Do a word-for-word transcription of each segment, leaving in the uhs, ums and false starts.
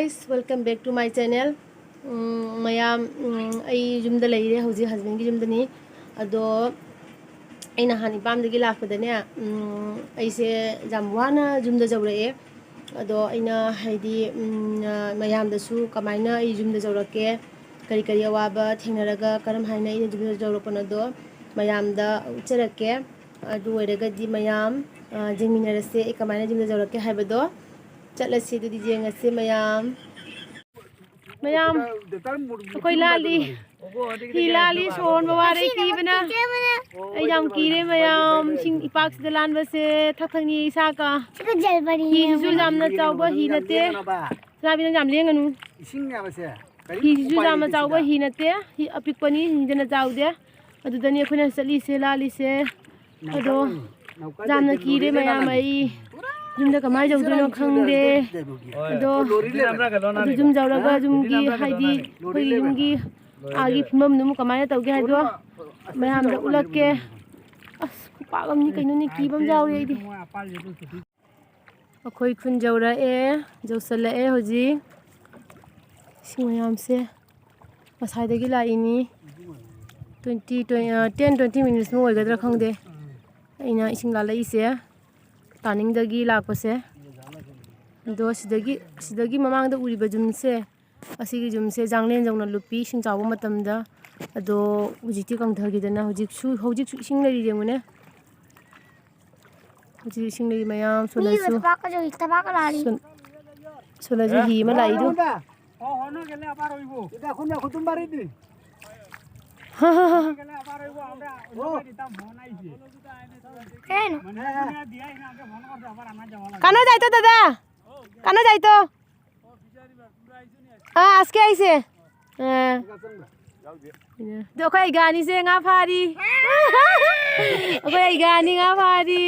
Welcome back to my channel. ꯎꯝ, ꯃꯌꯥꯝ, ꯎꯝ, ꯑꯩ ꯌꯨꯝꯗ ꯂꯩꯔꯦ ꯍꯧꯖꯤꯛ, ꯍꯁꯕꯦꯟꯒꯤ ꯌꯨꯝꯗꯅꯤ꯫ ꯑꯗꯣ ꯑꯩ ꯅꯍꯥꯟ ꯏꯄꯥꯝꯗꯒꯤ ꯂꯥꯛꯄꯗꯅꯦ, ꯎꯝ, ꯑꯩꯁꯦ ꯌꯥꯝ ꯋꯥꯅ ꯌꯨꯝꯗ ꯌꯧꯔꯛꯑꯦ꯫ ꯑꯗꯣ ꯑꯩꯅ ꯍꯥꯏꯗꯤ, ꯎꯝ, ꯑ, ꯃꯌꯥꯝꯗꯁꯨ ꯀꯃꯥꯏꯅ ꯑꯩ ꯌꯨꯝꯗ ꯌꯧꯔꯛꯀꯦ, ꯀꯔꯤ ꯀꯔꯤ ꯑꯋꯥꯕ ꯊꯦꯡꯅꯔꯒ ꯀꯔꯝ ꯍꯥꯏꯅ ꯑꯩꯅ ꯌꯨꯝꯗ ꯌꯧꯔꯛꯄꯅꯣꯗꯣ ꯃꯌꯥꯝꯗ ꯎꯠꯆꯔꯛꯀꯦ꯫ ꯑꯗꯨ ꯑꯣꯏꯔꯒꯗꯤ ꯃꯌꯥꯝ, ꯑ, ꯌꯦꯡꯃꯤꯟꯅꯔꯁꯦ ꯑꯩ ꯀꯃꯥꯏꯅ ꯌꯨꯝꯗ ꯌꯧꯔꯛꯀꯦ ꯍꯥꯏꯕꯗꯣ꯫ ꯆꯠꯂꯁꯤ ꯑꯗꯨꯗꯤ ꯌꯦꯡꯉꯁꯤ ꯃꯌꯥꯝ꯫ ꯃꯌꯥꯝ, ꯑꯩꯈꯣꯏ ꯂꯥꯜꯂꯤ꯫ ꯍꯤ ꯂꯥꯜꯂꯤ, ꯁꯣꯔ ꯍꯣꯟꯕ ꯋꯥꯔꯦ ꯀꯤꯕꯅ꯫ ꯑꯩ ꯌꯥꯝ ꯀꯤꯔꯦ ꯃꯌꯥꯝ, ꯏꯁꯤꯡ ꯏꯄꯥꯛꯁꯤꯗ ꯂꯥꯟꯕꯁꯦ ꯊꯛ ꯊꯛꯅꯤ ꯏꯁꯥꯀ꯫ ꯁꯤꯒ ꯖꯜꯕꯔꯤ ꯍꯤꯁꯤꯁꯨ ꯌꯥꯝꯅ ꯆꯥꯎꯕ ꯍꯤ ꯅꯠꯇꯦ꯫ ꯁꯅꯥꯕꯤ, ꯅꯪ ꯌꯥꯝ ꯂꯦꯡꯒꯅꯨ꯫ ꯏꯁꯤꯡꯅꯦꯕꯁꯦ꯫ ꯀꯔꯤꯝ ꯍꯤꯁꯤꯁꯨ ꯎꯄꯥꯏ ꯌꯥꯝꯅ ꯂꯩꯇꯦ ꯆꯥꯎꯕ ꯁꯤꯗ꯫ ꯍꯤ ꯅꯠꯇꯦ꯫ ꯍꯤ ꯑꯄꯤꯛꯄꯅꯤ, ꯍꯤꯗꯅ ꯆꯥꯎꯗꯦ꯫ ꯑꯗꯨꯗꯅꯤ ꯑꯩꯈꯣꯏꯅ ꯆꯠꯂꯤꯁꯦ, ꯂꯥꯜꯂꯤꯁꯦ꯫ ꯑꯗꯣ ꯌꯥꯝꯅ ꯀꯤꯔꯦ ꯃꯌꯥꯝ, ꯑꯩ ꯌꯨꯝꯗ ꯀꯃꯥꯏꯅ ꯌꯧꯗꯣꯏꯅꯣ ꯈꯪꯗꯦ꯫ ꯑꯗꯣ ꯑꯗꯨ ꯌꯨꯝ ꯌꯧꯔꯒ ꯌꯨꯝꯒꯤ, ꯍꯥꯏꯗꯤ ꯑꯩꯈꯣꯏꯒꯤ ꯌꯨꯝꯒꯤ ꯑꯥꯒꯤ ꯐꯤꯕꯝꯗꯨ ꯀꯃꯥꯏꯅ ꯇꯧꯒꯦ ꯍꯥꯏꯗꯣ ꯃꯌꯥꯝꯗ ꯎꯠꯂꯛꯀꯦ꯫ ꯑꯁ, ꯈꯨꯄꯥꯛ ꯑꯃꯅꯤ ꯀꯩꯅꯣꯅꯦ, ꯀꯤꯕ ꯑꯃ ꯌꯥꯎꯔꯦ ꯑꯩꯗꯤ꯫ ꯑꯩꯈꯣꯏ ꯈꯨꯟ ꯌꯧꯔꯛꯑꯦ, ꯌꯧꯁꯜꯂꯛꯑꯦ ꯍꯧꯖꯤꯛ꯫ ꯏꯁꯤꯡ ꯃꯌꯥꯝꯁꯦ ꯉꯁꯥꯏꯗꯒꯤ ꯂꯥꯛꯏꯅꯤ꯫ Twenty, twen-, ꯑ, ten, twenty minutes ꯃꯨꯛ ꯑꯣꯏꯒꯗ꯭ꯔꯥ ꯈꯪꯗꯦ꯫ ꯑꯩꯅ ꯏꯁꯤꯡ ꯂꯥꯜꯂꯛꯏꯁꯦ ꯇꯥꯅꯤꯡꯗꯒꯤ ꯂꯥꯛꯄꯁꯦ꯫ ꯑꯗꯣ ꯁꯤꯗꯒꯤ, ꯁꯤꯗꯒꯤ ꯃꯃꯥꯡꯗ ꯎꯔꯤꯕ ꯌꯨꯝꯁꯦ, ꯑꯁꯤꯒꯤ ꯌꯨꯝꯁꯦ ꯖꯥꯡꯂꯦꯟ ꯌꯧꯅ ꯂꯨꯞꯄꯤ ꯏꯁꯤꯡ ꯆꯥꯎꯕ ꯃꯇꯝꯗ꯫ ꯑꯗꯣ ꯍꯧꯖꯤꯛꯇꯤ ꯀꯪꯊꯈꯤꯗꯅ ꯍꯧꯖꯤꯛꯁꯨ, ꯍꯧꯖꯤꯛꯁꯨ ꯏꯁꯤꯡ ꯂꯩꯔꯤ ꯌꯦꯡꯉꯨꯅꯦ꯫ ꯍꯧꯖꯤꯛ ꯏꯁꯤꯡ ꯂꯩꯔꯤ ꯃꯌꯥꯝ꯫ ꯁꯣꯝꯗꯁꯨ, ꯊꯕꯥꯛꯀ ꯂꯥꯛꯏ꯫ ꯁꯣꯝ-, ꯁꯣꯝꯗꯁꯨ ꯍꯤ ꯑꯃ ꯂꯥꯛꯏꯗꯣ꯫ ꯀꯩ ꯍꯥꯏꯅꯣ? ꯀꯥꯟꯅ ꯖꯥꯏꯇꯣ ꯗꯥꯗꯥ? ꯀꯥꯟꯅ ꯖꯥꯏꯇꯣ? ꯑꯥ, ꯑꯁ ꯀꯦ ꯑꯩꯁꯦ꯫ ꯑꯥ꯫ ꯑꯗꯣ ꯑꯩꯈꯣꯏ ꯑꯩꯒꯥꯅꯤꯁꯦ ꯉꯥ ꯐꯥꯔꯤ꯫ ꯑꯩꯈꯣꯏ ꯑꯩꯒꯥꯅꯤ ꯉꯥ ꯐꯥꯔꯤ꯫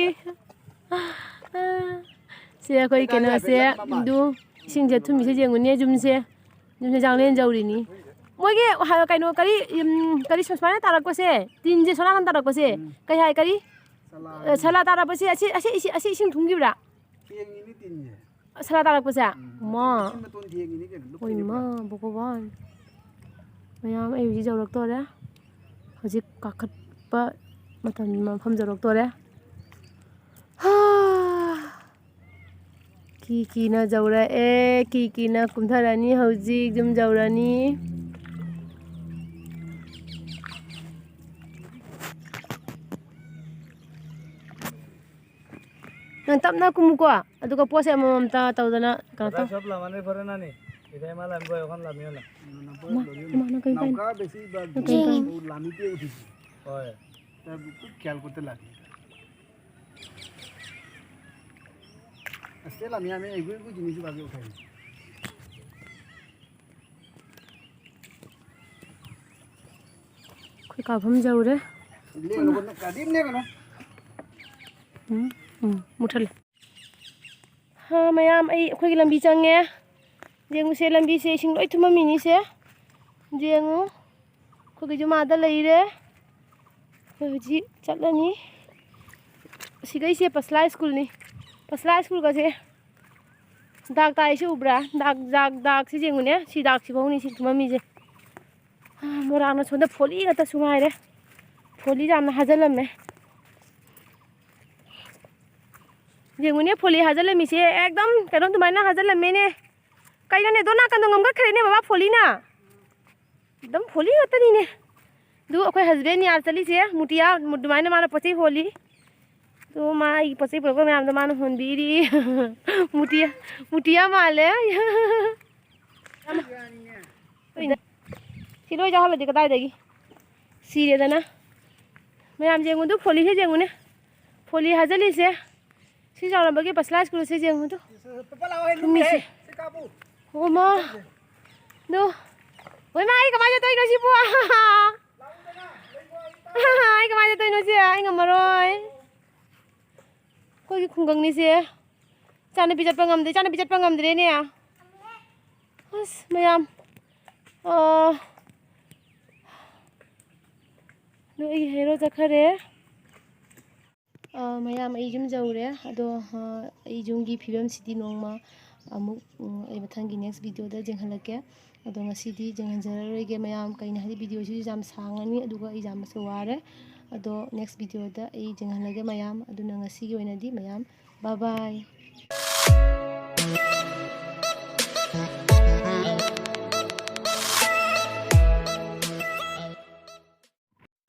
ꯁꯦ ꯑꯩꯈꯣꯏ ꯀꯩꯅꯣꯁꯦ, ꯑꯗꯨ ꯏꯁꯤꯡꯁꯦ ꯊꯨꯝꯃꯤꯁꯦ ꯌꯦꯡꯉꯨꯅꯦ, ꯌꯨꯝꯁꯦ꯫ ꯌꯨꯝꯁꯦ ꯖꯥꯡꯂꯦꯟ ꯌꯧꯔꯤꯅꯤ꯫ ꯃꯣꯏꯒꯤ ꯍ-, ꯀꯩꯅꯣ ꯀꯔꯤ, ꯎꯝ, ꯀꯔꯤ ꯁꯨꯃꯥꯏꯅ ꯇꯥꯔꯛꯄꯁꯦ, ꯇꯤꯟꯁꯦ ꯁꯣꯝ ꯅꯥꯀꯟ ꯇꯥꯔꯛꯄꯁꯦ, ꯎꯝ꯫ ꯀꯩ ꯍꯥꯏ, ꯀꯔꯤ? ꯁꯂꯥ ꯑ, ꯁꯂꯥ ꯇꯥꯔꯛꯄꯁꯦ ꯑꯁꯤ, ꯑꯁꯤ, ꯑꯁꯤ, ꯑꯁꯤ ꯏꯁꯤꯡ ꯊꯨꯝꯈꯤꯕ꯭ꯔꯥ? ꯊꯦꯡꯉꯤꯅꯤ ꯇꯤꯟꯁꯦ꯫ ꯁꯂꯥ ꯇꯥꯔꯛꯄꯁꯦ? ꯎꯝ, ꯃꯥ꯫ ꯏꯁꯤꯡ ꯃꯇꯣꯟ ꯊꯦꯡꯉꯤꯅꯦ ꯀꯩꯅꯣ, ꯂꯨꯞꯄꯤꯅꯦ ꯍꯣꯏ, ꯃꯥ, ꯄꯨꯔꯥ꯫ ꯚꯒꯋꯥꯟ꯫ ꯃꯌꯥꯝ, ꯑꯩ ꯍꯧꯖꯤꯛ ꯌꯧꯔꯛꯇꯣꯔꯦ꯫ ꯍꯧꯖꯤꯛ ꯀꯥꯈꯠꯄ ꯃꯇꯝ, ꯃꯐꯝ ꯌꯧꯔꯛꯇꯣꯔꯦ꯫ ꯍꯥ꯫ ꯀꯤ ꯀꯤꯅ ꯌꯧꯔꯛꯑꯦ, ꯀꯤ ꯀꯤꯅ ꯀꯨꯝꯊꯔꯅꯤ, ꯍꯧꯖꯤꯛ ꯌꯨꯝ ꯌꯧꯔꯅꯤ꯫ ꯅꯪ ꯇꯞꯅ ꯀꯨꯝꯃꯨꯀꯣ, ꯑꯗꯨꯒ ꯄꯣꯠꯁꯦ ꯑꯃꯃꯝꯇ ꯇꯧꯗꯅ ꯀꯩꯅꯣ ꯇꯧ꯫ সব লামানোর পরে না নি, এটাই মাল আমি এখন লামিও না। ইমা, ইমা, না, কই, কই? নৌকা বেশি বা না, কই, কই? লামিতে উঠিছে। হয়। তার খুব খেয়াল করতে লাগে। আস্তে লামি আমি এইগুলো জিনিস ভাগে উঠাই। ꯑꯩꯈꯣꯏ ꯀꯥꯐꯝ ꯌꯧꯔꯦ꯫ ꯂꯦꯡꯒꯅꯨ, ꯀꯔꯤꯝ ꯂꯦꯡꯒꯅꯨ꯫ ꯎꯝ, ꯎꯝ, ꯃꯨꯊꯠꯂꯦ꯫ ꯍꯥ, ꯃꯌꯥꯝ, ꯑꯩ, ꯑꯩꯈꯣꯏꯒꯤ ꯂꯝꯕꯤ ꯆꯪꯉꯦ꯫ ꯌꯦꯡꯉꯨꯁꯦ, ꯂꯝꯕꯤꯁꯦ ꯏꯁꯤꯡ ꯂꯣꯏ ꯊꯨꯝꯃꯝꯃꯤꯅꯤꯁꯦ꯫ ꯌꯦꯡꯉꯨ, ꯑꯩꯈꯣꯏꯒꯤ ꯌꯨꯝ ꯑꯥꯗ ꯂꯩꯔꯦ꯫ ꯑꯩꯈꯣꯏ ꯍꯧꯖꯤꯛ ꯆꯠꯂꯅꯤ꯫ ꯁꯤꯒꯩꯁꯦ ꯄꯁꯂꯥ ꯁ꯭ꯀꯨꯜꯅꯤ꯫ ꯄꯁꯂꯥ ꯁ꯭ꯀꯨꯜꯒꯁꯦ ꯗꯥꯛ ꯇꯥꯏꯁꯤ ꯎꯕ꯭ꯔꯥ? ꯗꯥꯛ, ꯗꯥꯛ, ꯗꯥꯛꯁꯤ ꯌꯦꯡꯉꯨꯅꯦ꯫ ꯁꯤ ꯗꯥꯛꯁꯤꯐꯧꯅꯤ ꯁꯤ ꯊꯨꯝꯃꯝꯃꯤꯁꯦ꯫ ꯑꯥ, ꯃꯣꯔꯥꯡꯅ ꯁꯣꯝꯗ ꯐꯣꯂꯤ ꯉꯥꯛꯇꯁꯨ ꯉꯥꯏꯔꯦ꯫ ꯐꯣꯂꯤ ꯌꯥꯝꯅ ꯍꯥꯖꯜꯂꯝꯃꯦ꯫ ꯌꯦꯡꯉꯨꯅꯦ, ꯐꯣꯂꯤ ꯍꯥꯖꯜꯂꯝꯃꯤꯁꯦ ꯑꯦꯛꯗꯝ ꯀꯩꯅꯣ ꯑꯗꯨꯃꯥꯏꯅ ꯍꯥꯖꯜꯂꯝꯃꯦꯅꯦ꯫ ꯀꯩꯅꯣꯅꯦ, ꯑꯗꯣ ꯅꯥꯀꯟꯗ ꯉꯝꯈꯠꯈ꯭ꯔꯦꯅꯦ ꯕꯕꯥ ꯐꯣꯂꯤꯅ꯫ ꯑꯗꯨꯝ ꯐꯣꯂꯤ ꯉꯥꯛꯇꯅꯤꯅꯦ꯫ ꯑꯗꯨ ꯑꯩꯈꯣꯏ husband ꯌꯥꯔ ꯆꯠꯂꯤꯁꯦ ꯃꯨꯇꯤꯌꯥ, ꯑꯗꯨꯃꯥꯏꯅ ꯃꯥꯅ ꯄꯣꯠ ꯆꯩ ꯍꯣꯜꯂꯤ꯫ ꯑꯗꯨ ꯃꯥ ꯑꯩꯒꯤ ꯄꯣꯠ ꯆꯩ ꯄꯨꯔꯛꯄ ꯃꯌꯥꯝꯗꯣ ꯃꯥꯅ ꯍꯣꯟꯕꯤꯔꯤ꯫ ꯃꯨꯇꯤꯌꯥ, ꯃꯨꯇꯤꯌꯥ ꯃꯥꯜꯂꯦ꯫ ꯁꯤ ꯂꯣꯏ ꯌꯥꯎꯍꯜꯂꯗꯤ ꯀꯗꯥꯏꯗꯒꯤ? ꯁꯤꯔꯦꯗꯅ꯫ ꯃꯌꯥꯝ ꯌꯦꯡꯉꯨꯗꯨ, ꯐꯣꯂꯤꯁꯦ ꯌꯦꯡꯉꯨꯅꯦ꯫ ꯐꯣꯂꯤ ꯍꯥꯖꯜꯂꯤꯁꯦ꯫ ꯁꯤ ꯆꯥꯎꯔꯝꯕꯒꯤ ꯄꯁꯂꯥ ꯁ꯭ꯀꯨꯜꯁꯦ ꯌꯦꯡꯉꯨꯗꯨ꯫ ꯃꯤꯁꯦ꯫ ꯑꯣ ꯃꯥ꯫ ꯑꯗꯨ꯫ ꯍꯣꯏ ꯃꯥ, ꯑꯩ ꯀꯃꯥꯏꯅ ꯆꯠꯇꯣꯏꯅꯣ ꯁꯤꯕꯨ? ꯑꯩ ꯀꯃꯥꯏꯅ ꯆꯠꯇꯣꯏꯅꯣ ꯁꯤ? ꯑꯩ ꯉꯝꯃꯔꯣꯏ꯫ ꯑꯩꯈꯣꯏꯒꯤ ꯈꯨꯡꯒꯪꯅꯤꯁꯦ꯫ ꯏꯆꯥꯅꯨꯄꯤ ꯆꯠꯄ ꯉꯝꯗ꯭ꯔꯦ, ꯏꯆꯥꯅꯨꯄꯤ ꯆꯠꯄ ꯉꯝꯗ꯭ꯔꯦꯅꯦ꯫ ꯑꯁ, ꯃꯌꯥꯝ꯫ ꯑꯣ꯫ ꯑꯗꯨ ꯑꯩꯒꯤ ꯍꯦꯔꯣ ꯆꯠꯈꯔꯦ꯫ ꯑ, ꯃꯌꯥꯝ, ꯑꯩ ꯌꯨꯝ ꯌꯧꯔꯦ꯫ ꯑꯗꯣ, ꯑ, ꯑꯩ ꯌꯨꯝꯒꯤ ꯐꯤꯕꯝꯁꯤꯗꯤ ꯅꯣꯡꯃ ꯑꯃꯨꯛ, ꯎꯝ, ꯑꯩ ꯃꯊꯪꯒꯤ next video ꯗ ꯌꯦꯡꯍꯜꯂꯛꯀꯦ꯫ ꯑꯗꯣ ꯉꯁꯤꯗꯤ ꯌꯦꯡꯍꯟꯖꯔꯔꯣꯏꯒꯦ ꯃꯌꯥꯝ, ꯀꯩꯅꯣ ꯍꯥꯏꯗꯤ video ꯁꯤꯁꯨ ꯌꯥꯝ ꯁꯥꯡꯉꯅꯤ, ꯑꯗꯨꯒ ꯑꯩ ꯌꯥꯝꯅꯁꯨ ꯋꯥꯔꯦ꯫ ꯑꯗꯣ next video ꯗ ꯑꯩ ꯌꯦꯡꯍꯜꯂꯒꯦ ꯃꯌꯥꯝ꯫ ꯑꯗꯨꯅ ꯉꯁꯤꯒꯤ ꯑꯣꯏꯅꯗꯤ ꯃꯌꯥꯝ bye bye꯫